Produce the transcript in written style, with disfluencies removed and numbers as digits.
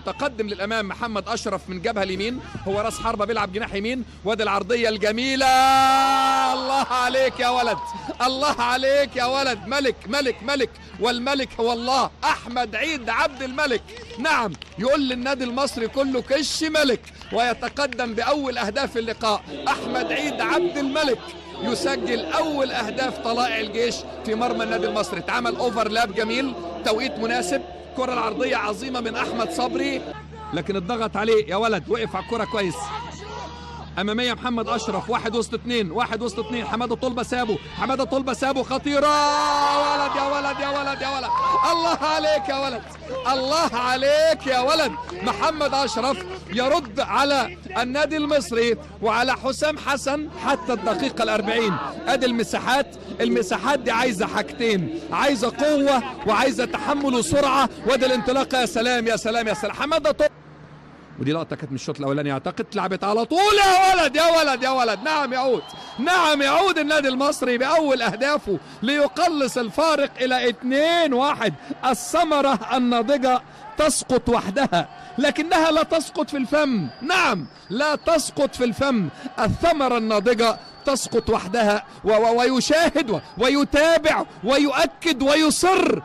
متقدم للامام محمد اشرف من جبهة اليمين، هو راس حربه بيلعب جناح يمين. وادي العرضية الجميلة، الله عليك يا ولد، الله عليك يا ولد، ملك ملك ملك، والملك هو الله، احمد عيد عبد الملك. نعم، يقول للنادي المصري كله كش ملك، ويتقدم باول اهداف اللقاء. احمد عيد عبد الملك يسجل اول اهداف طلائع الجيش في مرمى النادي المصري. اتعمل overlap جميل، توقيت مناسب، كرة العرضية عظيمة من احمد صبري، لكن اتضغط عليه يا ولد، وقف على الكرة كويس. امامية محمد اشرف، واحد وسط اثنين، واحد وسط اثنين، حمادة طلبه سابه، حمادة طلبه سابه، خطيرة يا ولد يا ولد يا ولد يا ولد، الله عليك يا ولد، الله عليك يا ولد. محمد اشرف يرد على النادي المصري وعلى حسام حسن حتى الدقيقة 40. ادي المساحات، المساحات دي عايزه حاجتين، عايزه قوة وعايزه تحمل وسرعة. وادي الانطلاقة، يا سلام يا سلام يا سلام، حمادة طلبه. ودي لقطة كانت من الشوط الاولاني اعتقد، لعبت على طول يا ولد يا ولد يا ولد. نعم يعود، نعم يعود النادي المصري باول اهدافه ليقلص الفارق الى 2-1. الثمرة الناضجة تسقط وحدها، لكنها لا تسقط في الفم. نعم، لا تسقط في الفم، الثمرة الناضجة تسقط وحدها، ويشاهد ويتابع ويؤكد ويصر.